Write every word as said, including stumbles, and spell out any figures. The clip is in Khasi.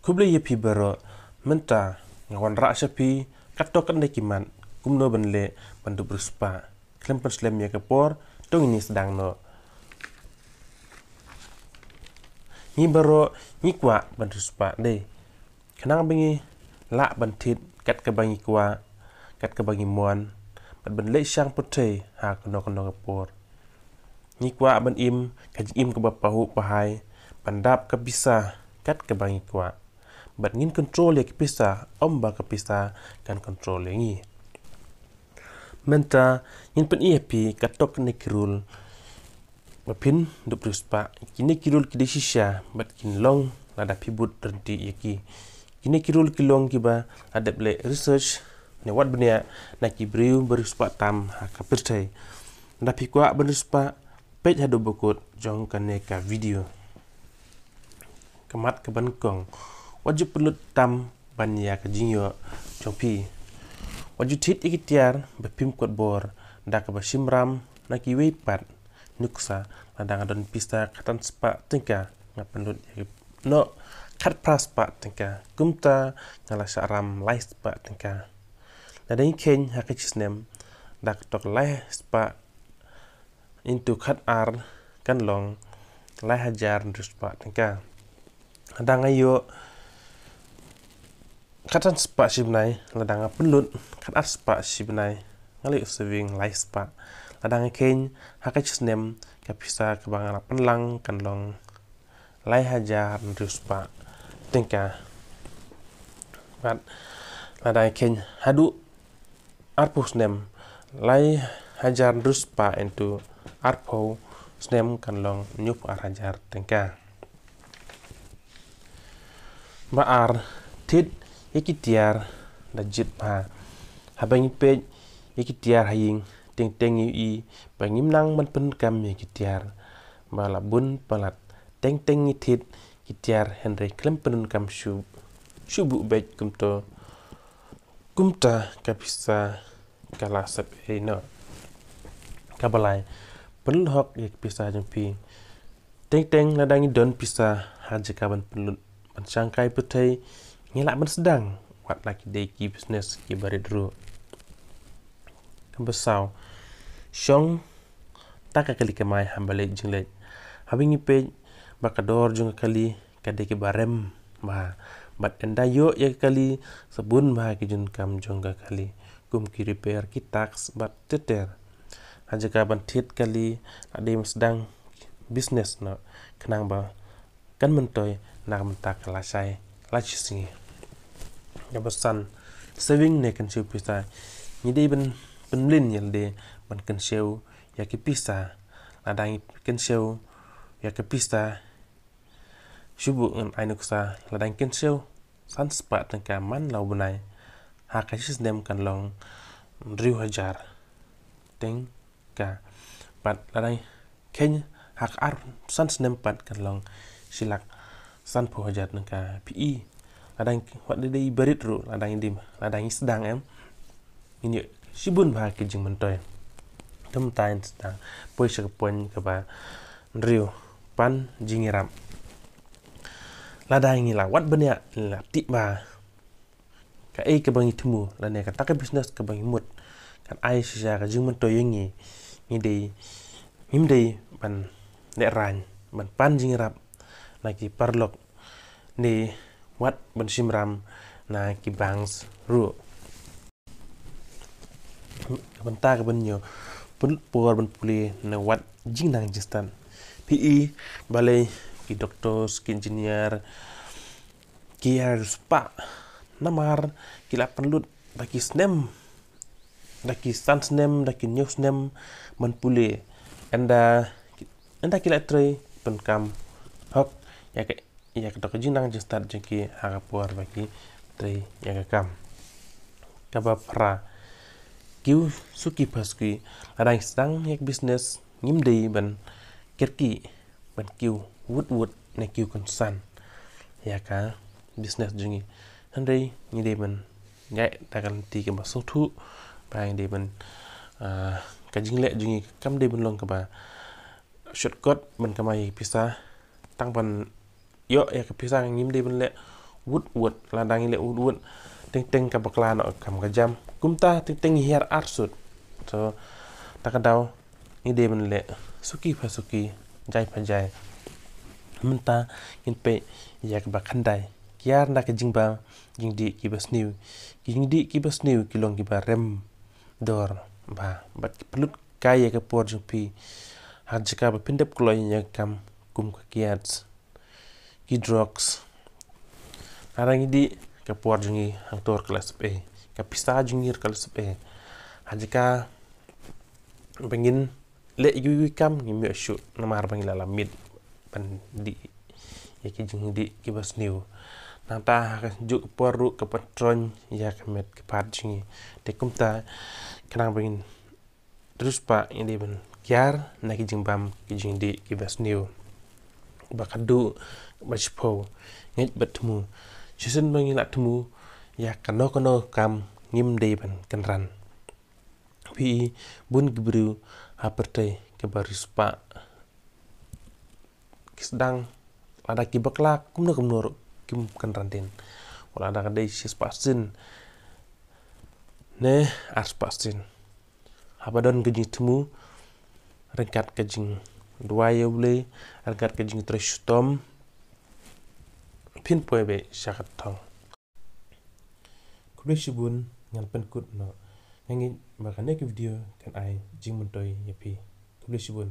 Khublei ïa phi baroh, mynta nga wanrah sha phi katto katne ki mat kumno ban leh ban dup riewspah. Khlem pynslem ïa ka por, to ngin ïa sdang noh. Ngi baroh ngi kwah ban riewspah, dei. Khnang ba ngi lah ban thied kat kaba ngi kwah, kat kaba ngi mon, bad ban leit shang pyrthei ha kano kano ka por. Ngi kwah ban im ka jingim kaba pahuh pahai, ban dap ka pisa kat kaba ngi kwah. Bad ngin control ïa ka pisa, ym ba ka pisa kan control ïa ngi. Mynta ngin pyni ïa phi katto katne ki rule ba phin dup riewspah. Kine ki rule ki dei shisha bad kin long lada phi bud ryntih ïa ki. Kine ki rule ki long kiba la dep leh research ne wat bniah na ki briew ba riewspah tam ha ka pyrthei. Lada phi kwah ban riewspah, peit haduh ba kut jong kane ka video. Ka mat kaba nyngkong, wat ju pynlut tam ban ïa ka jingïoh jong phi. Wat ju thied ïa ki tiar ba phim kot bor, da kaba shim ram na kiwei pat. Nuksa, lada nga don pisa khatsan spah tyngka, nga pynlut ïa ki, noh, khatphra spah tyngka. Kumta nga la shah ram lai spah tyngka. Lada ngi kheiñ ha ka shisnem, da kato ka lai spah into khatar kan long lai hajar hynriew spah tyngka. Lada nga ïoh khatsan spah shi bnai, lada nga pynlut khatar spah shi bnai, nga la ïoh saving lai spah. Lada nga kheiñ ha ka shisnem, ka pisa kaba nga la pynlang kan long lai hajar hynriew spah tyngka. Bad lada nga kheiñ haduh arphew snem, lai hajar hynriew spah into arphew snem kan long hynñiewphew ar hajar tyngka. Ba ar, thied ïa ki tiar da jied bha. Haba ngi peit ïa ki tiar ha ïing, teng teng ngi ïohi ba ngim nang ban pyndonkam ïa ki tiar ba la bun palat. Teng teng ngi thied ki tiar hynrei khlem pyndonkam shuh, shuh buh beit kumto. Kumta ka pisa ka la sep ei noh. Kaba lai, pynlut hok ïa ka pisa jong phi. Teng teng lada ngi don pisa, ha jaka ban pynlut ban shangkai pyrthei, ngi lah ban sdang wat la ki dei ki business kiba rit ruh. Kaba saw, shong ta ka kali kamai haba leit jingleit. Haba ngi peit ba ka dor jong ka kali ka dei kaba rem bha, bad ynda ïoh ïa ka kali, sa bun bha ki jingdonkam jong ka kali, kum ki repair, ki tax bad ter ter. Ha jaka ban thied kali, la dei ban sdang business noh, khnang ba kan myntoi na ka bynta ka lashai lashisngi. Kaba san, saving ne kynshew pisa. Ngi dei ban pynmlien ïa lade ban kynshew ïa ki pisa. Lada ngi kynshew ïa ki pisa, shu buh ngan ai nuksa, lada ngi kynshew san spah tyngka man la u bnai, ha ka shisnem kan long hynriew hajar tyngka. Bad lada ngi kheiñ ha ka ar san snem pat kan long shi lak sanphew hajar tyngka. Phi i, lada ngi, wat dei dei ba rit ruh, lada ngi dim, lada ngi sdang, em, ngin ïoh shibun bha ki jingmyntoi. Te mynta ngin sdang poi sha ka point kaba hynriew, pan jingïarap. Lada ngi la wad bniah, la tip ba kaei kaba ngi thmu lane kata ka business kaba ngi mut kan ai shisha ka jingmyntoi ïa ngi, ngi dei, ngim dei ban lehraiñ ban pan jingïarap na ki paralok ne wat ban shim ram na ki banks ruh. Ka bynta kaba hynñiew, pynlut por ban pule ne wat jingnang jingstad. Phi i balei ki doctors, ki engineer ki ïa riewspah? Namar ki la pynlut da ki snem, da ki san snem, da ki hynñiew snem ban pule. Ynda, ynda ki la trei pyndonkam hok ïa ka, ïa kato ka jingnang jingstad jong ki ha ka por ba ki trei ïa ka kam. Kaba phra, kiew suki pha suki. Lada ngi sdang ïa ka business, ngim dei ban kyrkieh ban kiew wut wut ne kiew kynsan ïa ka business jong ngi. Hynrei ngi dei ban ïaid da ka lynti kaba sngewthuh, ba ngi dei ban, ah, ka jingleh jong ngi kam dei ban long kaba shortcut ban kamai pisa, tang ban ïoh ïa ka pisa. Ngim dei ban leh wut wut, lada ngi leh wut wut, teng teng ka bakla noh kam ka jam. Kumta teng teng ngi hiar arsut. So, ta ka daw, ngi dei ban leh suki pha suki, jai pha jai. Mynta ngin peit ïa kaba khyndai. Kiar na ka jingbam jingdih kiba sniew. Ki jingdih kiba sniew ki long kiba rem dor bha. Bad ki pynlut kai ïa ka por jong phi ha jaka ba phin dep kloi ïa ka kam kum ka kiad, ki drugs. Lada ngi dih, ka por jong ngi hangto ka la sep ei, ka pisa jong ngi ka la sep ei. Ha jaka ba ngin leh ïa kiwei kam, ngim ïoh shuh namar ba ngi la lah miet ban dih ïa ki jingdih kiba sniew. Nangta ha kajuh ka por ruh ka pyntroiñ ïa ka met ka phad jong ngi. Te kumta, khnang ba ngin riewspah, ngi dei ban kiar na ki jingbam ki jingdih kiba sniew. Ba khatduh, ba shiphew, ngeit bad thmu. Shisien ba ngi lah thmu ïa kano kano kam, ngim dei ban kynran. Phi i, bun ki briew ha pyrthei kaba riewspah ki sdang, lada ki bakla kumno kumno ruh kim kynran dien. Wat lada ka dei shispah sien ne arspah sien. Haba don ka jingthmu ryngkat ka jingduwai ïa U Blei, ryngkat ka jingtrei shitom, phin poi beit sha ka thong. Khublei shibun, ngan pynkut noh. Nga ngeit ba kane ka video kan ai jingmyntoi ïa phi. Khublei shibun.